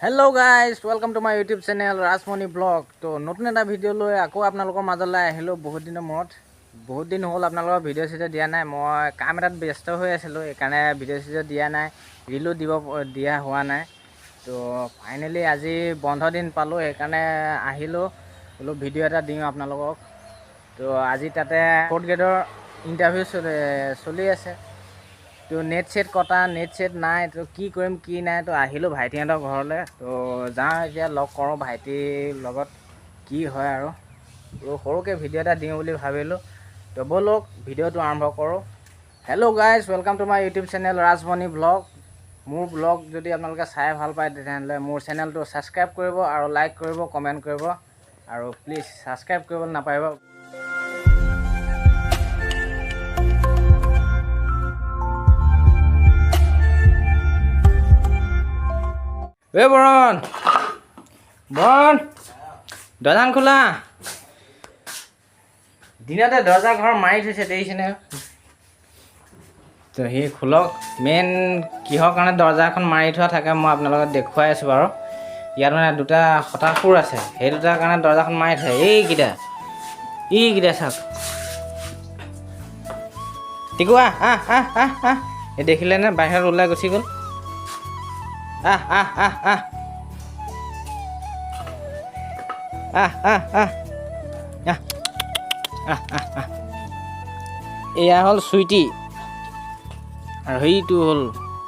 Hello guys, welcome to my YouTube channel Rajmani blog. তো নতুন এটা ভিডিঅ' লৈ আকৌ আপোনালোকৰ মাজলৈ আহিলোঁ বহুত দিনৰ মূৰত। বহুত দিন হ'ল আপোনালোকৰ ভিডিঅ' চিডিঅ' দিয়া নাই। মই কাম এটাত ব্যস্ত হৈ আছিলোঁ, সেইকাৰণে ভিডিঅ' চিডিঅ' দিয়া নাই, ৰিলো দিব দিয়া হোৱা নাই। তো ফাইনেলি আজি বন্ধ দিন পালোঁ, সেইকাৰণে আহিলোঁ, বোলো ভিডিঅ' এটা দিওঁ আপোনালোকক। তো আজি তাতে ফ'ৰ্থ গ্ৰেডৰ ইণ্টাৰভিউ চলি আছে। তো নেট চেট কটা, নেট চেট নাই, তো কি কৰিম কি নাই, তো আহিলোঁ ভাইটিহঁতৰ ঘৰলৈ। তো যাওঁ এতিয়া লগ কৰোঁ ভাইটিৰ লগত, কি হয় আৰু। তো সৰুকৈ ভিডিঅ' এটা দিওঁ বুলি ভাবিলোঁ। তো ব'লক ভিডিঅ'টো আৰম্ভ কৰোঁ। Hello guys, welcome to my YouTube channel Rajmani blog. মোৰ ব্লগ যদি আপোনালোকে চাই ভাল পায় তেতিয়াহ'লে মোৰ চেনেলটো ছাবস্ক্ৰাইব কৰিব আৰু লাইক কৰিব, কমেণ্ট কৰিব আৰু প্লিজ ছাবস্ক্ৰাইব কৰিবলৈ নাপাহৰিব। ঐ বৰণ, বৰণ, দৰ্জাখন খোলা। দিনতে দৰ্জা ঘৰ মাৰি থৈছে, দেখিছেনে? তো সি খোলক। মেইন কিহৰ কাৰণে দৰ্জাখন মাৰি থোৱা থাকে মই আপোনালোকক দেখুৱাই আছোঁ বাৰু। ইয়াত মানে দুটা হতাশুৰ আছে, সেই দুটাৰ কাৰণে দৰ্জাখন মাৰি থয়। এইকেইটা এইকেইটা চাওক, টিকু আহ আহ আহ আহ আহ। এই দেখিলেনে বাহিৰত ওলাই গুচি গ'ল। আহ আহ আহ আহ আহ আহ আহ আহ আহ আহ আহ। এয়া হ'ল চুইটি আৰু সেইটো হ'ল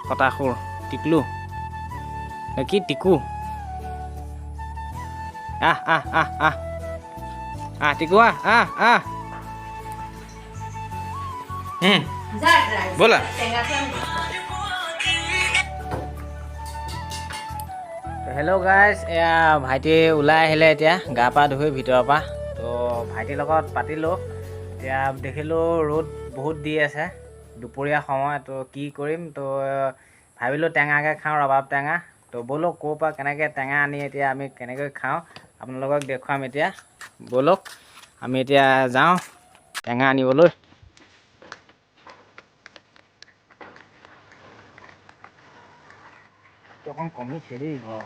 হতাশুৰ টিকলু নে কি টিকু। আহ আহ আহ আহ আহ টিকু আহ আহ আহ। ব'লা। হেল্ল' গাইজ, এয়া ভাইটি ওলাই আহিলে এতিয়া গা পা ধুই ভিতৰৰ পৰা। তো ভাইটিৰ লগত পাতিলোঁ, এতিয়া দেখিলোঁ ৰ'দ বহুত দি আছে দুপৰীয়া সময়। তো কি কৰিম, তো ভাবিলোঁ টেঙাকৈ খাওঁ, ৰবাব টেঙা। তো ব'লক ক'ৰ পৰা কেনেকৈ টেঙা আনি এতিয়া আমি কেনেকৈ খাওঁ আপোনালোকক দেখুৱাম এতিয়া। ব'লক আমি এতিয়া যাওঁ টেঙা আনিবলৈ। অকণ কমিছে দেই ঘৰ।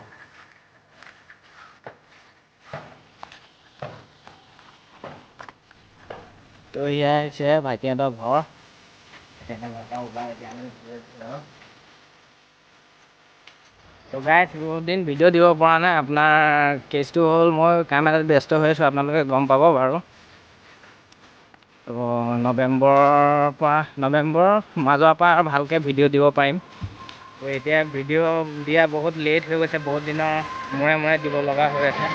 তো এয়া হৈছে ভাইটিহঁতৰ ঘৰ। তো গাইজ, বহুত দিন ভিডিঅ' দিব পৰা নাই। আপোনাৰ কেছটো হ'ল মই কাম এটাত ব্যস্ত হৈ আছোঁ, আপোনালোকে গম পাব বাৰু। তো নৱেম্বৰৰ মাজৰ পৰা আৰু ভালকৈ ভিডিঅ' দিব পাৰিম। তো এতিয়া ভিডিঅ' দিয়া বহুত লেট হৈ গৈছে, বহুত দিনৰ মূৰে মূৰে দিব লগা হৈ আছে।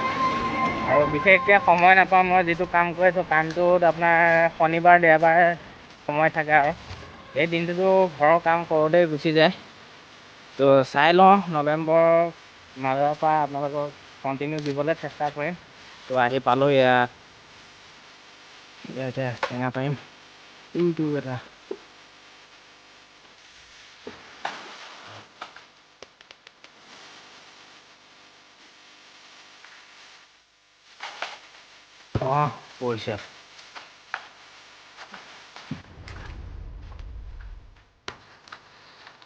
আৰু বিশেষকৈ সময় নাপাওঁ, মই যিটো কাম কৰি আছোঁ কামটোত আপোনাৰ শনিবাৰ দেওবাৰ সময় থাকে আৰু এই দিনটোতো ঘৰৰ কাম কৰোঁতেই গুচি যায়। তো চাই লওঁ নৱেম্বৰৰ মাজৰ পৰা আপোনালোকক কণ্টিনিউ দিবলৈ চেষ্টা কৰিম। তো আহি পালোঁ, এয়া এতিয়া টেঙা পাৰিম। এইটো এটা অঁ পৰিছে।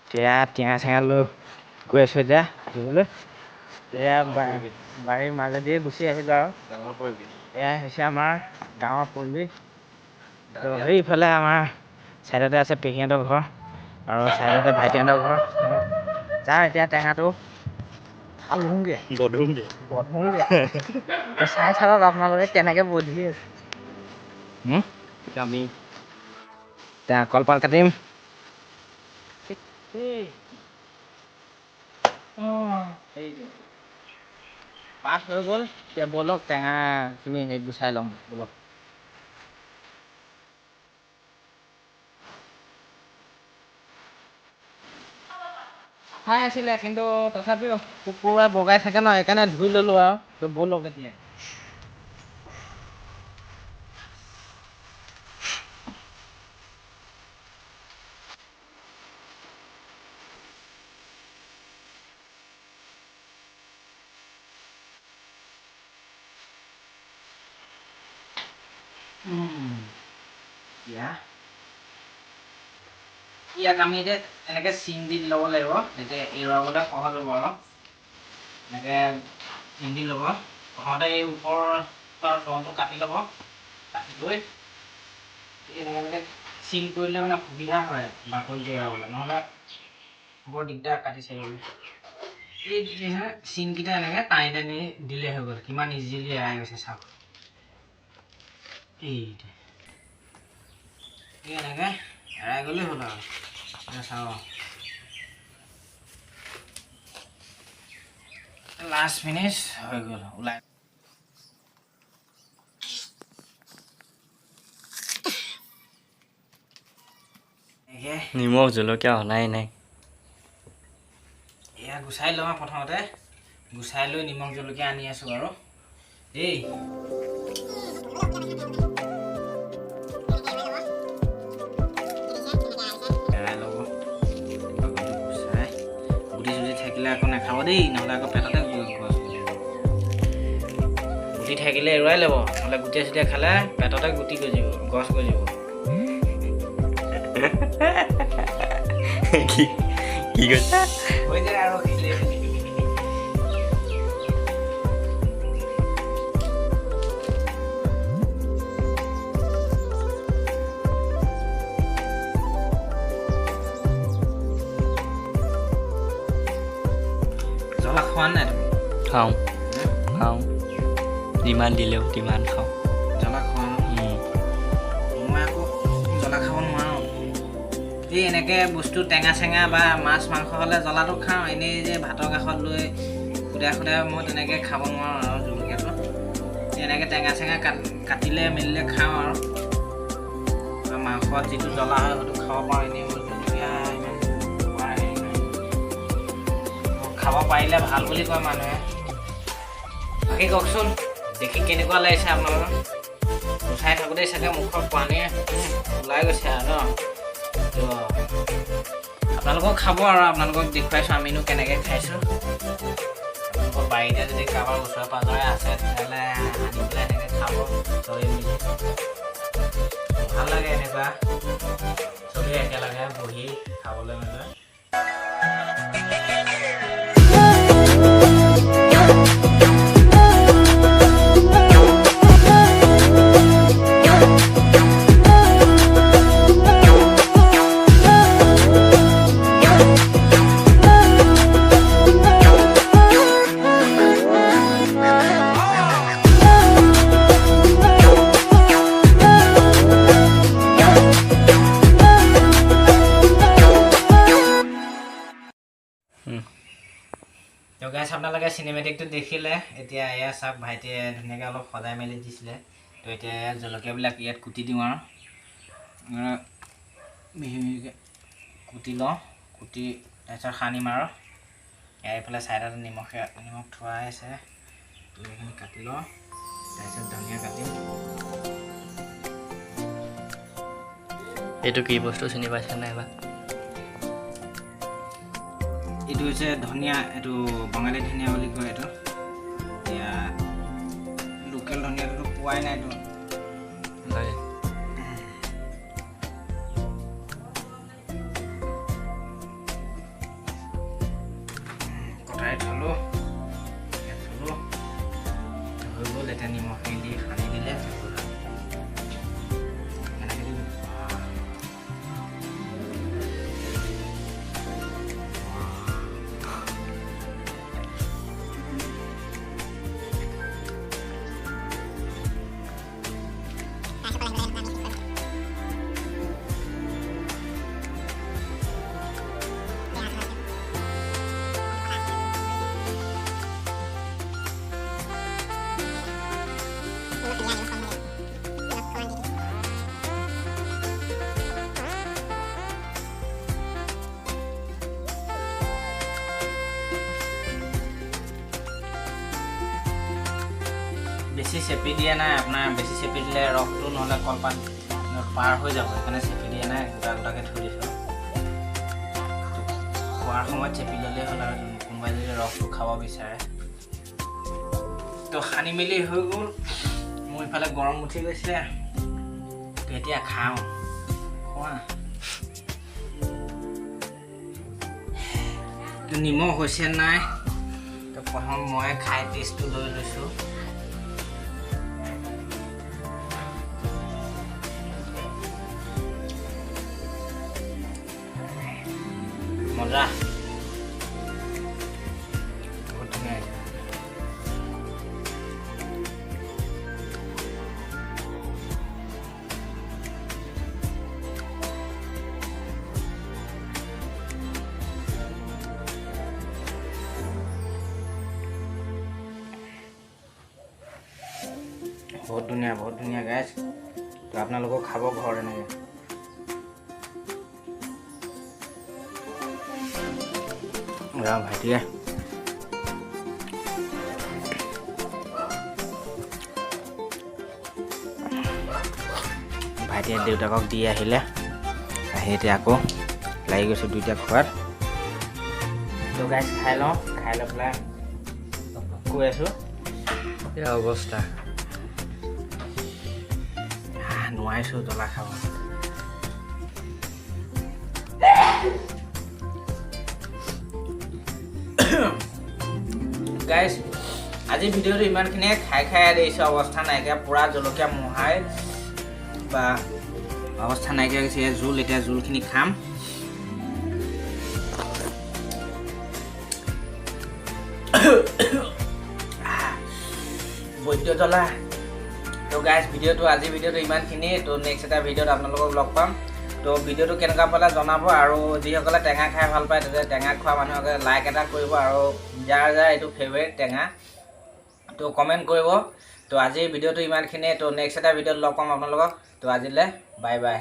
এতিয়া টেঙা চেঙা লৈ গৈ আছোঁ এতিয়া দিবলৈ। এয়া বাৰীৰ মাজেদিয়ে গুচি আহিলোঁ আৰু। এয়া হৈছে আমাৰ গাঁৱৰ পৰিৱেশ। তো সেইফালে আমাৰ ছাইডতে আছে পেহীহঁতৰ ঘৰ আৰু ছাইডতে ভাইটিহঁতৰ ঘৰ। যাওঁ এতিয়া টেঙাটো আলোঁগৈ, বধোঁগৈ। চাই চাওক আপোনালোকে কেনেকৈ বধি আছে। আমি এতিয়া কলপাত কাটিম। পাত হৈ গ'ল, এতিয়া ব'লক টেঙাখিনি হেৰি গুচাই ল'ম ব'লক। খাই আছিলে কিন্তু তথাপিও পোক পৰুৱা বগাই থাকে ন, সেইকাৰণে ধুই ল'লোঁ আৰু। তো ব'লক এতিয়া। ইয়াক আমি এতিয়া এনেকৈ চিন দি ল'ব লাগিব, তেতিয়া এৰুৱাবলৈ সহজ হ'ব আৰু। এনেকৈ পিন্ধি ল'ব। প্ৰথমতে এই ওপৰৰ তলটো কাটি ল'ব, কাটি লৈ এনেকৈ চিন কৰিলে মানে সুবিধা হয় বাকলিটো এৰাবলৈ, নহ'লে বৰ দিগদাৰ কাটি চাৰিবলৈ। এই চিনকেইটা এনেকৈ টানি টানি দিলে হৈ গ'ল, কিমান ইজিলি এৰাই গৈছে চাওক। এইটো এই এনেকৈ এৰাই গ'লেই হ'ল আৰু। চাওক লাষ্ট ফিনিছ হৈ গ'ল ওলাই। নিমখ জলকীয়া অনাই নাই। এয়া গুচাই লওঁ প্ৰথমতে, গুচাই লৈ নিমখ জলকীয়া আনি আছোঁ বাৰু দেই। এৰাই ল'ব গুচাই, গুটি চুটি থাকিলে আকৌ নাখাব দেই, নহ'লে আকৌ পেটতে গছ গুটি থাকিলে এৰুৱাই ল'ব, নহ'লে গুটিয়ে চুটিয়ে খালে পেটতে গুটি গজিব, গছ গজিব। কি কি কৈছে হৈ যায় আৰু খেলি। জ্বলা খোৱা নাই তুমি? খাওঁ খাওঁ, যিমান দিলেও তিমান খাওঁ। জ্বলা খোৱা? মই আকৌ জ্বলা খাব নোৱাৰোঁ। এই এনেকৈ বস্তু টেঙা চেঙা বা মাছ মাংস হ'লে জ্বলাটো খাওঁ, এনেই যে ভাতৰ কাষত লৈ সুদাই সুদাই মই তেনেকৈ খাব নোৱাৰোঁ আৰু জলকীয়াটো। এনেকৈ টেঙা চেঙা কাটিলে মেলিলে খাওঁ আৰু মাংসত যিটো জ্বলা হয় সেইটো খাব পাৰোঁ। এনেই মই জলকীয়া ইমান খোৱা হেৰি নাই, খাব পাৰিলে ভাল বুলি কয় মানুহে। বাকী কওকচোন দেখি কেনেকুৱা লাগিছে আপোনালোকৰ? গুচাই থাকোঁতেই চাগে মুখৰ পানী ওলাই গৈছে আৰু ন? তো আপোনালোকক খাব আৰু আপোনালোকক দেখুৱাইছোঁ আমিনো কেনেকৈ খাইছোঁ। আপোনালোকৰ বাৰীতে যদি কাৰোবাৰ ওচৰে পাঁজৰে আছে তেতিয়াহ'লে আনি পেলাই এনেকৈ খাব চবেই মিলি, ভাল লাগে এনেকুৱা চবেই একেলগে বহি খাবলৈ মেলে। তো গাইছ আপোনালোকে চিনেমেটিকটো দেখিলে। এতিয়া এয়া চাওক ভাইটিয়ে ধুনীয়াকৈ অলপ সজাই মেলি দিছিলে। তো এতিয়া জলকীয়াবিলাক ইয়াত কুটি দিওঁ আৰু মিহি মিহিকৈ কুটি লওঁ, কুটি তাৰপিছত সানিম আৰু। ইয়াৰ এইফালে ছাইডত নিমখ থোৱাই আছে, তো এইখিনি কাটি লওঁ, তাৰপিছত ধনিয়া কাটিম। এইটো কি বস্তু চিনি পাইছে নাই বা? এইটো হৈছে ধনিয়া, এইটো বঙালী ধনিয়া বুলি কয় এইটো। এতিয়া লোকেল ধনিয়াটোতো পোৱাই নাই এইটো। কটাই থলোঁ, ইয়াত থলোঁ, হৈ গ'ল। এতিয়া নিমখখিনি দি সানি দিলে হৈ গ'ল। কেনেকৈ দিম? বেছি চেপি দিয়া নাই আপোনাৰ, বেছি চেপি দিলে ৰসটো নহ'লে কলপাত পাৰ হৈ যাব, সেইকাৰণে চেপি দিয়া নাই, গোটা গোটাকৈ থৈ দিছোঁ। খোৱাৰ সময়ত চেপি ল'লেই হ'ল আৰু কোনোবাই যদি ৰসটো খাব বিচাৰে। তো সানি মেলি হৈ গ'ল, মোৰ ইফালে গৰম উঠি গৈছে, তো এতিয়া খাওঁ। খোৱা নিমখ হৈছে নাই, তো প্ৰথম মই খাই টেষ্টটো লৈ লৈছোঁ। মজা, বহুত ধুনীয়া হৈছে। বহুত ধুনীয়া, বহুত ধুনীয়া গাইজ। তো আপোনালোকেও খাব ঘৰত এনেকৈ। ভাইটিয়ে ভাইটিয়ে দেউতাকক দি আহিলে, আহি এতিয়া আকৌ লাগি গৈছোঁ দুইটা খোৱাত। তো গাইজ খাই লওঁ, খাই লৈ পেলাই কৈ আছোঁ। এয়া অৱস্থা, নোৱাৰিছোঁ জ্বলা খাব। গাইজ আজি ভিডিঅ'টো ইমানখিনিয়ে, খাই খাই দিছোঁ অৱস্থা নাইকিয়া, পূৰা জলকীয়া মোহাই বা অৱস্থা নাইকিয়া গৈছে। জোল, এতিয়া জোলখিনি খাম। বৈদ্য জ্বলা। তো গাইজ ভিডিঅ'টো আজি ভিডিঅ'টো ইমানখিনিয়ে। তো নেক্সট এটা ভিডিঅ'ত আপোনালোকক লগ পাম। তো ভিডিঅ'টো কেনেকুৱা পালে জনাব, আৰু যিসকলে টেঙা খাই ভাল পায় তেতিয়া টেঙা খোৱা মানুহসকলে লাইক এটা কৰিব, আৰু যাৰ যাৰ এইটো ফেভৰেট টেঙা তো কমেণ্ট কৰিব। তো আজিৰ ভিডিঅ'টো ইমানখিনিয়ে। তো নেক্সট এটা ভিডিঅ'ত লগ পাম আপোনালোকক। তো আজিলৈ বাই বাই।